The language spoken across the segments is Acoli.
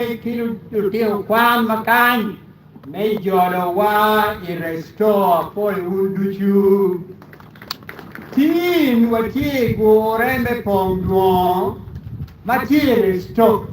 ki lutino kwan ma kany me jolowa i Restore apwoyo wun ducu. Tin watye i gure me pong dwongo ma tye i Restore.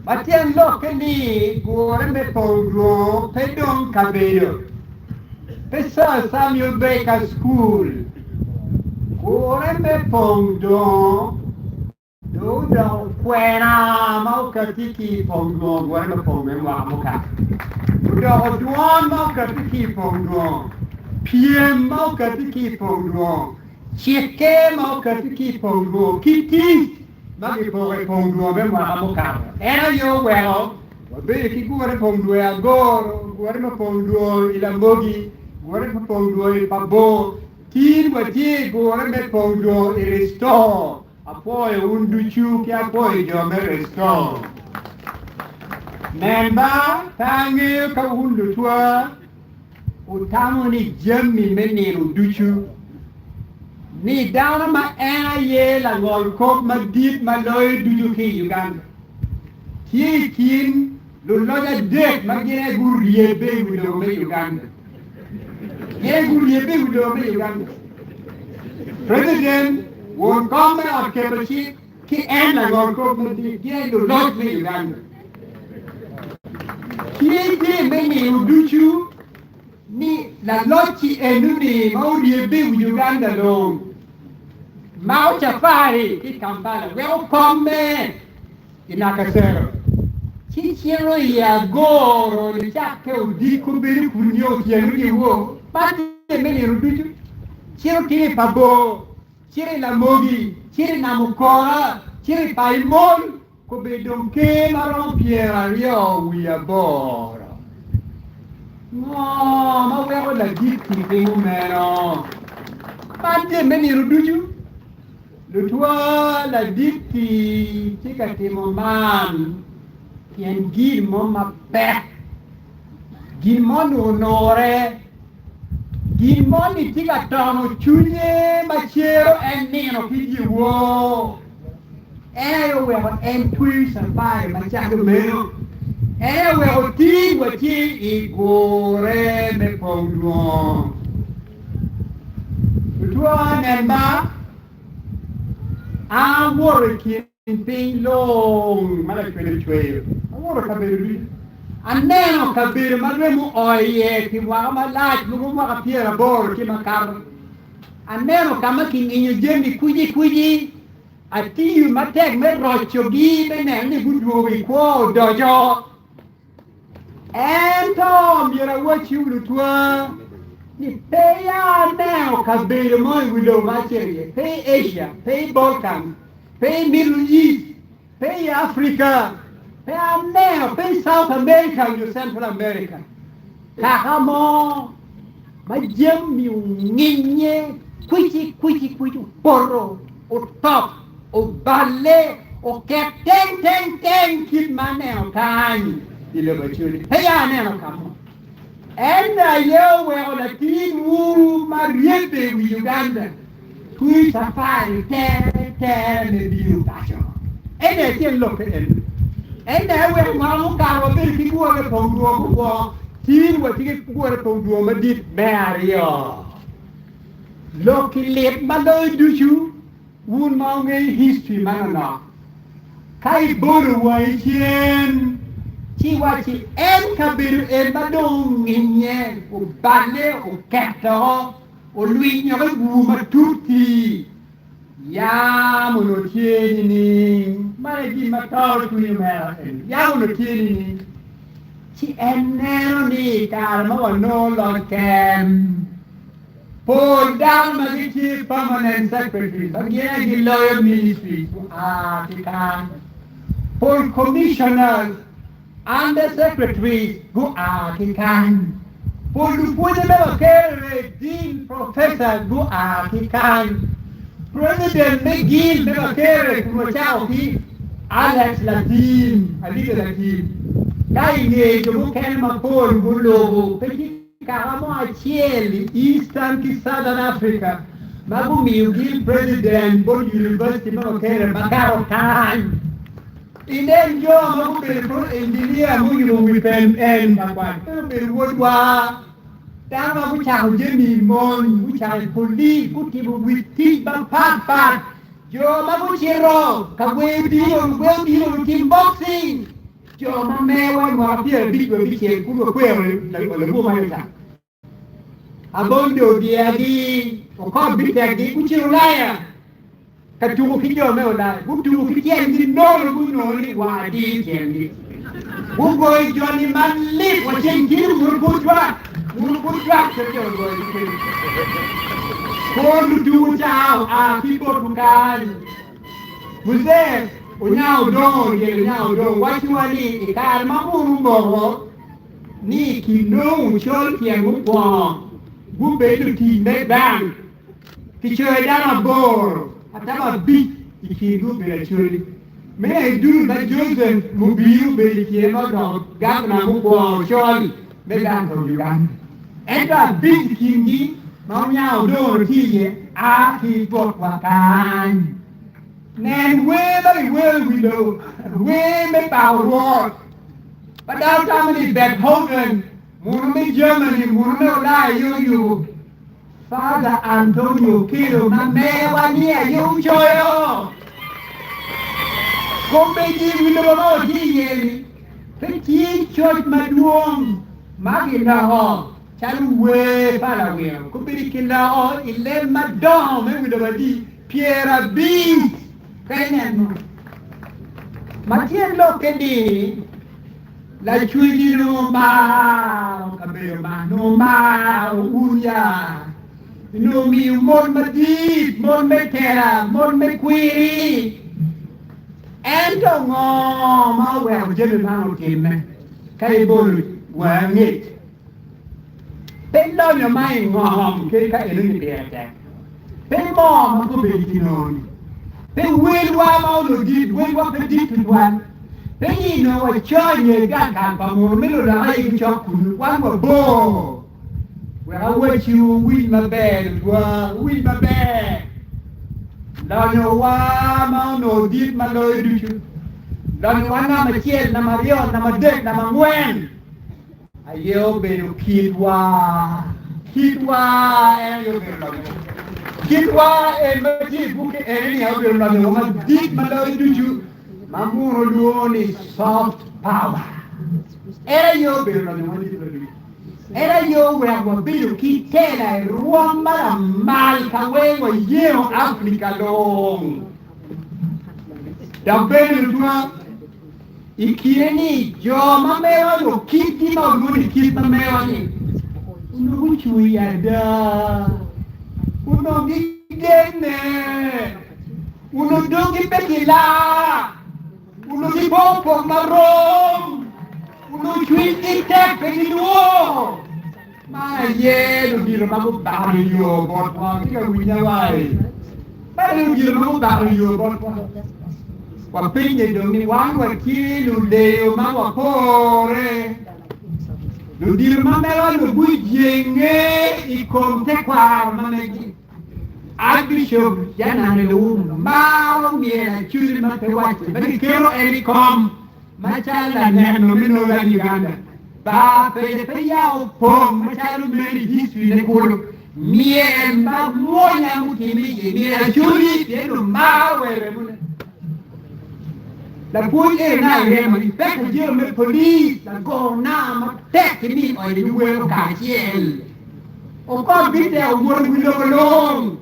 Ma tyen lokke ni gure me pong dwongo pe dong kabedo. Pe Sir Samuel Baker School. Gure me pong dwongo Dong odoko kwena ma okatti ki i pong dwongo gure me pong me mwaka mukato. Odoko dwon ma okatti ki i pong dwongo, pyem ma okatti ki i pong dwongo, cikke ma okatti ki i pong dwongo, ki tic ma gipoko i pong dwongo me mwaka mukato. En aye oweko wabedo ki gure pong dwongo i Agoro, gure me pong dwongo i Lamogi, gure me pong dwongo i Pabor, Tin watye i gure me pong dwongo i Restore. Apwoyo wun ducu ki apwoyo jo me Restore. Nen ba, pe angeyo ka wun lutwa wutamo ni jami me nino ducu, ni dano ma en aye langol kop madit ma loyo ducu ki i Uganda tye i kin luloc adek ma gin aye guryebbe i wi lobo me Uganda. Gin guryebbe i wi lobo me Uganda. President, won kom me ot keto cik ki en langol kop madit gin aye luloc me Uganda. Tye jami me nino ducu ni laloc-ci eno-ni ma oryebbe i wi Uganda long mako cafari ki i Kampala weko komme I Nakasero, ci cito i agoro nicakke odiko bedo kun nio otyeno dyewor, man tye me nino ducu. Cito tye i Pabor, cito i Lamogi, cito i Nam Okora, cito i Paimol, kobedo dong ker ma romo pyeraryo wiye aboro. Ngo ma weko ladit-ti timo meno? Man tye me nino ducu. Lutwa ladit-ti tye ka timo man pien gin mo mapek, gin moni onure, gin moni tye ka tono cwinye ma cero en nino ki dyewor. En aye oweko en tweyo cafari macalo meno. En aye oweko tin watye i gure me pong dwongo. Lutwa nen ba, an awoto i kin piny lung ma Lacwec ocweyo, awoto i kabedo ducu. Aneno kabedo ma remo oo iye pi mwaka malac mogo mwaka pyeraboro ki makato. Aneno ka ma kinginyo jami kwicikwici, atiyo matek me rocogi me neno ni gudwogo i kwo odoco. Ento myero awacciwu lutwa ni pe ya aneno kabedo mo i wi lobo ma acito iye, pe i Asia, pe i Balkan, pe i Middle East, pe i Africa, pe aneno, pe i South America nyo Central America, kaka mo ma jami onginye kwici kwici kwici opoto otop. Oballe oket teng teng teng kit ma aneno kany i lobo Acholi. Peya aneno ka mo. En aye oweko latinwu ma ryebbe i wi Uganda twi cafari tere tere me bino paco. En aye tyen lokke eno. En aye weko mwaka mukato wabedo ki gure pong dwongo mukwongo, tin watye ki gure pong dwongo madit me aryo. Lok ki lit ma loyo ducu. Wun ma wungeyo history manonok, ka ibolo wangi cen ci iwacci en kabedo en ma dong onginye, oballe, oketo, olwinyoko i bur matut-ti, yam onongo tye nining? Man aye gin ma toro cwiny omera eni, yam onongo tye nining? Ci en neno ni i kare ma wanongo loc ken, Pol dano ma gitye permanent secretaries ma gin aye giloyo ministries gua ki kany. Pol commissioners, under secretaries gua ki kany. Pol lupwonye me Makerere, dean, professors gua ki kany. President me guild me Makerere kun wacako ki Alex Latim, Alice Latim, ka inge jo mukene mapol gulubo pe tye. Kaka mo acel i Eastern ki Southern Africa ma gumiyo gin president bot University me Makerere makato kany. Inen jo ma gubedo bot engineer muyubo wi pem en lakwat pe obedo wodwa. Dano ma gucako jami i mony, gucako i polic, gutimo wi tic mapat pat. Jo ma gucito ka gweyo odilo, lugwe odilo, lutim boxing, jo ma mewa i mwaka 50 wiye abicel pud wakwero labwor ma ca. Abondo odyergi, okot bitekgi, gucito Ulaya ka tuko ki jo me Ulaya. Gutuko ki tyengi nono, gunongo ni war adir tyengi. Gugoyo joni malit wa ceng tye wunu pud jwak, wunu pud jwak kit jo ogoyogi kwede. Kor lutuko ca oa ki botwu kany. Muzee onya odongo, oryel onya odongo, wacciwa ni i kare ma munu omoko, ni kinongo col tyen mukwongo gubed lutic me gang. Kicoyo dano aboro atamo abic i kingi obedo Acholi. Me aye dul ma Joseph Mubiru obedo i kine ma odoko gavana mukwongo col me Bank of Uganda. Ento abic i kingi ma onya odongo tye iye a ki botwa kany. Nen wer ma kiwero i wi lobo, wer me pako Rwot. Ma dano tamo ni Beethoven, muno me Germany, muno me Ulaya aye oyubo, Father Antonio Okello ma mewa ni aye ocoyo. Kombeddi i wi lobo ma watye iye-ni, pe tye coc madwong ma kiloko calo wer pa lawiro. Kombeddi kiloko i leb madongo me wi lobo adi? 50. Ka ineno ma tyen lokke ni Lacwecci nongo maro kabedo man, nongo maro un ya, nongo miyo mon madit, mon me tela, mon me kwiri. Ento ngo ma oweko jami man otimme? Ka ibolo wa angec, pe lonyo ma i ngom kadi ka enoni pire tek. Pe moo ma gubedo ki nongo-ni, pe welwa ma onongo dit, welwa pe dit tutwal, pe ni onongo waco nyo i gang kal pa munu me ludongo aye gicok kunnu, wan wabor. Wek awacciwu wuwinj maber lutwa, wuwinj maber. Lonyowa ma onongo dit ma loyo ducu, lonyowa namba acel, namba aryo, namba adek, namba angwen, Aye obedo kitwa. Kitwa en aye obedo lonyowa. Kitwa en ma tye i bukke eni aye obedo lonyowa madit ma loyo ducu ma muno lwongo ni soft power. En aye obedo lonyowa madit loyo ducu. En aye oweko wabedo ki tela i rwom ma lamal ka weng wayengo Afrika long. Dok bene lutwa, I kine ni jo ma mewa nyo kitgi ma olwongo ni kit ma mewa ni onongo gucung i ada, onongo gigenne, onongo doggi pe kilar, onongo gibongo pok marom, onongo cwinygi tek pe gilwor. Man aye ludito ma gubako yo botwa. Itye ka winya wai? Man aye ludito ma gubako yo botwa. Wapenye dong ni wan watye luleyo ma wapore. Ludito ma mewa nongo gujenge i kom tekwaro ma megi. Archbishop Janani Luwum maro myel aculi ma pe wacce ma giketo en i kom. Macalo laneno me Northern Uganda, bar pede pe ya opong macalo meno i history ne kulu. Myel ma mwonya mutimme iye myel acholi pien lumaro were mune. Lapwony eni na iremo inspector general me police lago na matek ki min oide giwero kacel. Okot bite owoto wi lobo lung.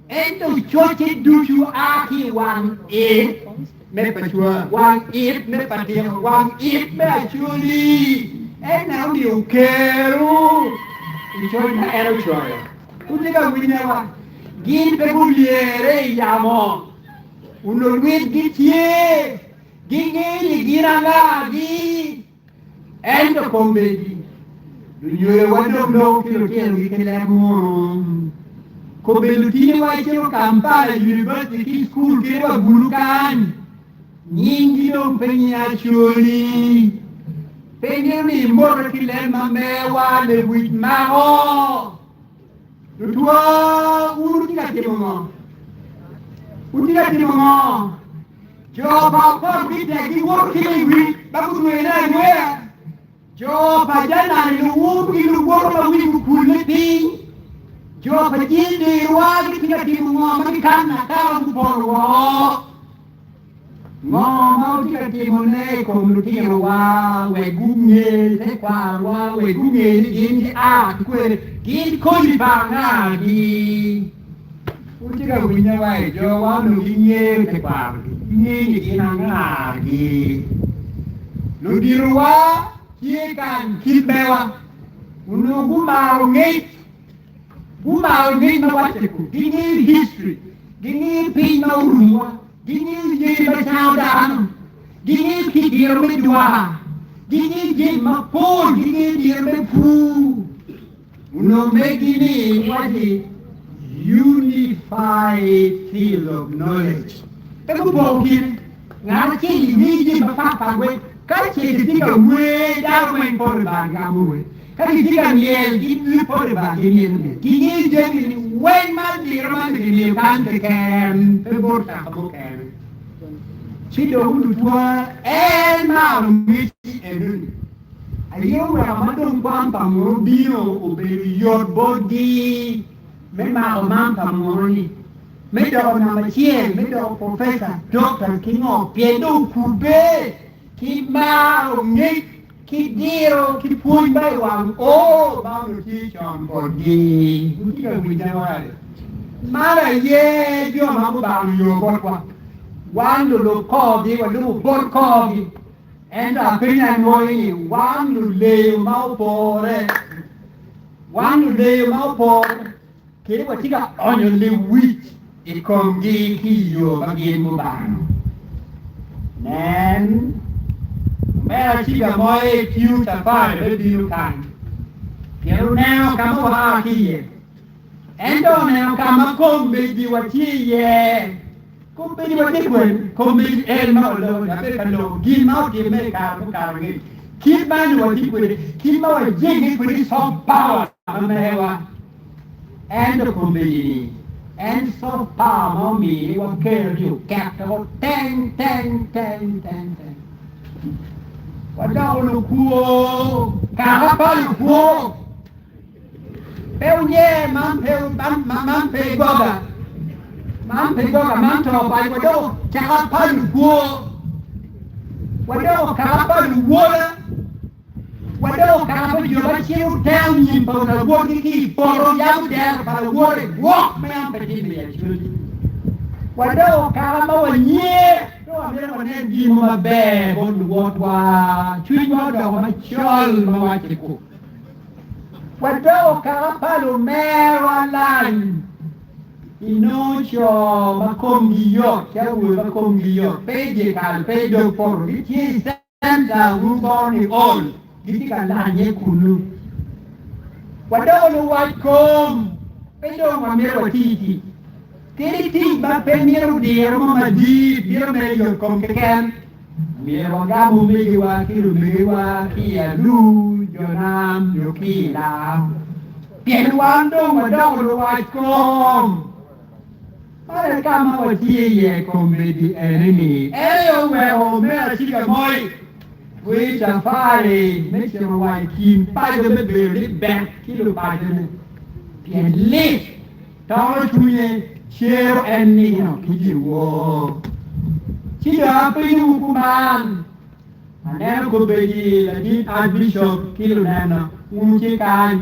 Ento cocce ducu a ki i wang it me Pacua, wang it me Patiko, wang it me Acholi. En neno omiyo kero i coc ma en ocoyo. Wutye ka winyawa? Gin pe gulyere i yamo. Onongo lwitgi tye, gingeyo ni gin angagi. Ento kombeddi, lunyodowa dong loko ki lutinogi ki leb munu. Kombeddi lutinowa gicito Kampala University ki i cukul kadi wa Gulu kany, nyinggi dong pe nying Acholi. Pe mito ni imoto ki leb ma mewa lewic mako. Lutwa, wun wutye ka timo ngo? Wutye ka timo ngo? Jo pa Okot gitek giwoto ki lewic ma gudwene adweya. Jo pa Janan luwur ki luwoto ma wigi okulle piny. Jo pa Jildirwa gitye ka timo ngo ma gikano akawa gupoto woko. Ngo ma wutye ka timone i kom lutinowa wek gunge tekwarowa, wek gunge ni gin gia ki kwene, gin kodi pa angagi? Wutye ka winyo wa i jowa onongo gingeyo tekwarogi, gingeyo ni gin angagi. Luditowa tye kany kit mewa, onongo gumaro ngec. Gumaro ngec ma wacce ku, gingeyo history, gingeyo piny ma orumowa, gingeyo yadi ma cango dano, gingeyo kit diro me dwar, gingeyo jami mapol, gingeyo diro me pur. Onongo megi ni waci unified field of knowledge. Pe gupoko kine, ngat acel ingeyo jami mapat pat weng, ka ce kitye ka wer dano weng poto i bar gamo wer. Ka gitye ka myel, gin pol pa gimyelo myel. Gingeyo jami ni weng ma diro man gimiyo kany keken, pe bot kaka mukene. Ci dong tutwa en maro ngec enoni aye oweko ma dong kwan pa munu bino obedo yot botgi me mako man pa munu-ni, me doko namba acel, me doko profesa, dokta ki ngo, pien dong okubbe ki maro ngec. Ki diro ki pwony ma i wang oo ma onongo tye con botgi. Wutye ka winja wa? Man aye jo ma gubalo yo botwa. Wan lulub korgi, walubo bot korgi. Ento apenyo anwoyi ni, wan luleyo ma opore? Wan luleyo ma opore, kadi watye ka onyo lewic i komgi ki i yo ma gin gubalo. Nen, omera Ciga mo aye tiyo cafari me bino kany, pien oneno ka ma waa ki iye. Ento oneno ka ma kombeddi watye iye. Kombeddi watye kwene? Kombeddi en ma waloko ni abedo ka loko gin ma otimme i kare mukato angec, kit ma nongo watye kwede, kit ma wajenge kwede ki soft power ma mewa. Ento kombeddi-ni, en soft power ma ominiwa kero ni oketto teng teng teng teng teng. Wadoko lukwo, kaka pa lukwo. Pe wunyer man pe man pe goga, man pe goga, man to paco. Wadoko kaka pa lukwo, wadoko kaka pa luwola. Wadoko kare pa jo ma ciro tero nyim pa lawotgi ki i poto, yabo dero pa lawote, gwok ma yam pe timme i acwali. Wadoko kare ma wanyer, pe wamito wanen gin mo maber bot luwotwa, cwinywa odoko macol ma wacce ku. Wadoko kare pa lumerwa lany, inongo co ma komgi yot ki awobe ma komgi yot, pe i dyekal, pe i dog poto, gitye i Ento wuboro ni ol gitye ka lanye kunnu. Wadoko luwac kom, pe dong wamito wati tic. Kadi tic ma pe mito diro mo madit, mito mere yotkom keken. Myero wagam omegiwa ki lumegiwa ki i alur, jo nam, nyo ki i lam, pien wan dong wadoko luwac kom. Man aye ka ma watye iye kombeddi ene ni, en aye oweko omera Ciga Moi ki cafari me cito wa i kin paco me bedo ni bek ki lupacone pien lit toro cwinye cero en nino ki dyewor. Ci dong apenyowu kuman, aneno kombeddi ladit Archbishop ki luneno wun wutye kany.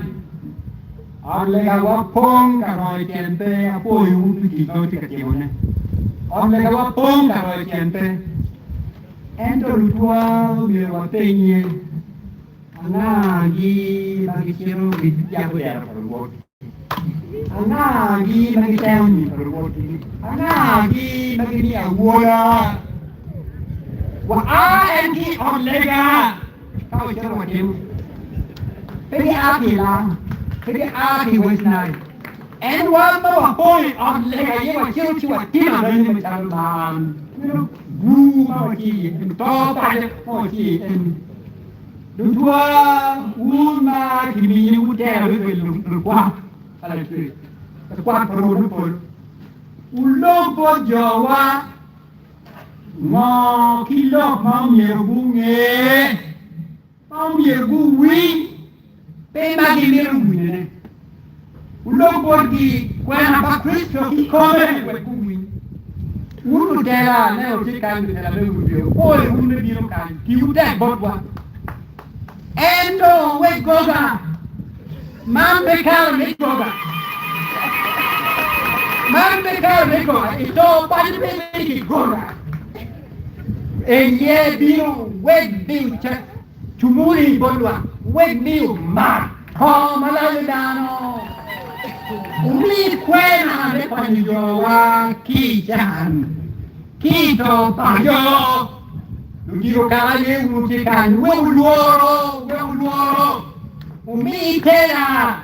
Ot legawa pong ka royo tyen pe, apwoyowu pi tic ma wutye ka timone. Ot legawa pong ka royo tyen pe. Ento lutwa omyero wapenye, Angagi ma gicito giyabo dero pa luwotgi? Angagi ma gitemo nyim pa luwotgi? Angagi ma gimiyo awola? Wa a en ki i ot lega. Ka wacito watimo, pe gia ki i lam, pe gia ki i West Nile. En wan ma wapong i ot lega aye wacito ci watimo aranyi macalo man. Meno bur ma watye iye eni, to paco ma watye iye eni. Lutwa, wun ma kiminiwu telo me bedo lukwat pa Lacwec, lakwat pa Rwot me polo, wulok bot jowa. Ngo ki lok ma omyero gunge, ma omyero guwiny, pe ma gimito winyone? Wulok botgi kwena pa Kricito kikome wek guwiny. Wun lutela, ne wutye kany, lutela me wi opwoyo wun me bino kany, tiwu tek botwa. Ento wek goga, man pe kare me goga. Man pe kare me goga, i to paco pe bedo ki goga. En ye bino wek miyo cumuni bot lwak, wek miyo mar kongo ma layo dano, omi kwena me kwanyo jowa ki i can, ki i to paco. Ludito kaka aye wun wutye kany, wek wulworo, wek wulworo, wumi tela,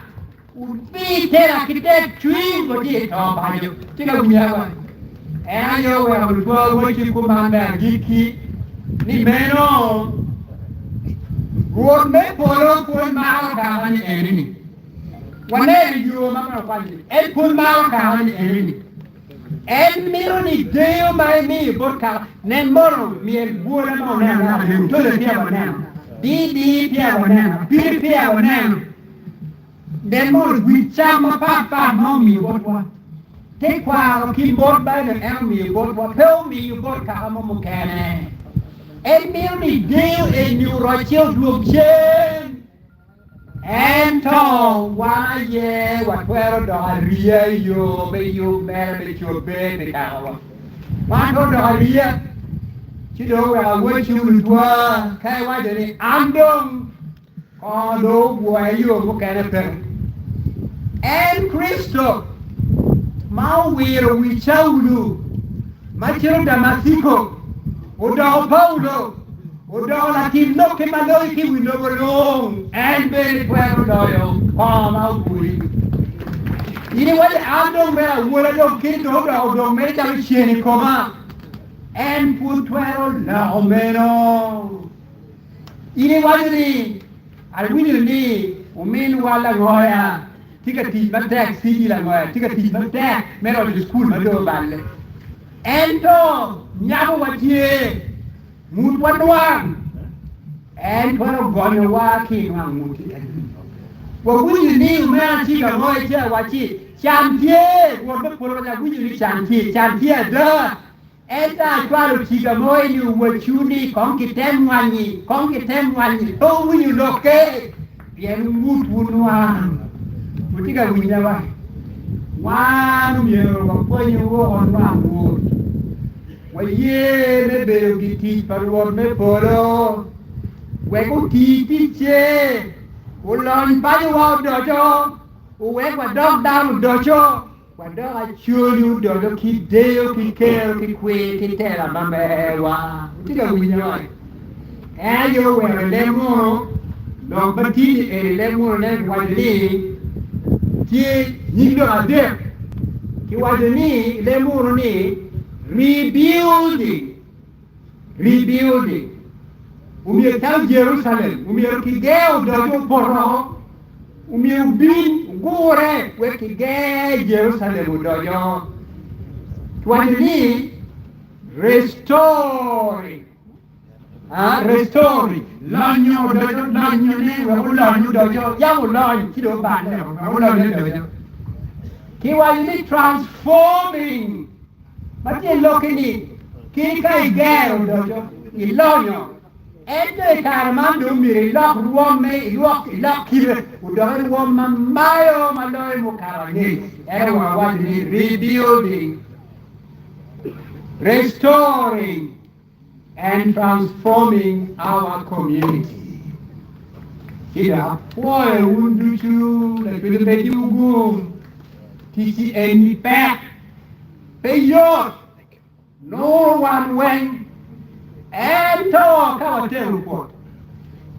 wumi tela ki tekcwiny, watye i to paco. Tye ka winya wa? En aye oweko lutwa wacci kuman me agikki ni meno, Rwot me polo pwod maro kaka-ni eni-ni. Waneno i yo ma man okwanyo-ni, en pwod maro kaka-ni eni-ni. En mito ni deyo ma emiyo bot kaka nen mono myel bwola ma oneno laka dong tole peya waneno, dii dii peya waneno, apiri peya waneno, nen mono gwi cam mapat pat ma omiyo botwa, tekwaro ki mot ma en omiyo botwa pe omiyo bot kaka mo mukene. En mito ni deyo eni orocce odwog cen. Ento wan aye watwero dok ariya i yo me yub mere me cobbe pi kakawa. Wan twero dok ariya, ci dong oweko awacci olutwa ka iwaco ni, 'An dong kongo dong ogwoya i yo mukene peke. En Kricito ma owiro wi Caulo ma cito Damaciko odoko Paulo. Odoko latim lokke ma loyo ki i wi lobo lung, en bene twero loyo kongo ma oguri. In iwaco, An dong mere awola dong kit dong odoko dong mere calo cen i koma. En pud twero loko meno. In iwaco ni, Awinyo ni ominwa langoya tye ka tic matek, Cindy langoya tye ka tic matek me roco cukul ma dong oballe. Ento nyabowa tye. Ngutwa nwang, en twero gonyowa ki i nwang ngut eni. Wawinyo ni omera tye ka ngoye ci awacci, Can tye! Rwot me polo waco, Awinyo ni can tye, can tye ada. Ento acwalo ciga mo ni owacwu ni, 'Kong kitem nwanyi, kong kitem nwanyi. Pe wuwinyo lokke, pien ngutwu nwang. Wutye ka winya wa? Wan omyero wapwonyu woko nwang ngut. Waye me bedo gitic pa Rwot me polo, wek oti ticce, olony pacowa odoco, owek wadok dano odoco, wadok acoli odoco ki deyo ki kero ki kwir ki tela ma mewa. Wutye ka winyo? En aye oweko i leb munu, lok ma tye eni i leb munu ne kiwaco ni tye nyig lok adek. Kiwaco ni i leb munu ni rebuilding, rebuilding. Omyero calo Jerucalem, omyero kiger odoco opoto, omyero obin ogure wek kiger Jerucalem odoco. Kiwaco ni restoring. Restoring, lonyo odoco, lonyone wek olony odoco, yam olony ci dong oballe wek olony odoco. Kiwaco ni transforming ma tye lokke ni kit ka igero odoco, ilonyo, ento i kare man dong myero ilok rwomme, ilwok, ilok kite odok i rwom ma mayo ma loyo mukato angec. Ento wawaco ni rebuilding, restoring. and transforming our community. Ci dok apwoyo wun ducu lacwec obed ki wugum. Ticci eni pek, pe yot, nongo wan weng. Ento ka watero kwot,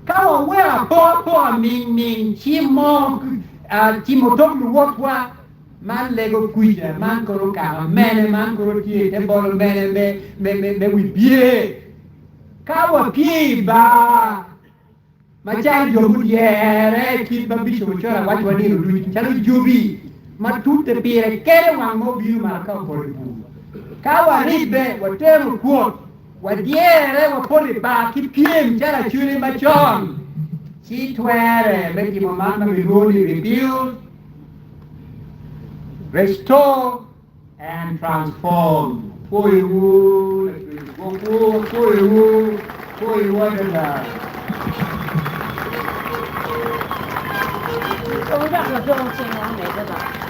ka waweko apokapoka ming ming ci mo cimo tok luwotwa, Man lego kwica, man kono kaka mene, man kono tye i te bolo mene me wi pye. Ka wapye i bar, macalo jo mudyere kit ma Bicop Ocol awacciwa nino ducu, calo jobi ma tute pire kene wang ma obino malo ka opoto i bur. Ka waribbe, watero kwot. Wadyere wapoto i bar ki pyem calo acwele macon, ci twere me timo man ma kilwongo ni rebuild, restore and transform. Apwoyowu, Lacwec gwokwu, apwoyowu, apwoyowu adada. Kong dok wadong cingwa omedde ba.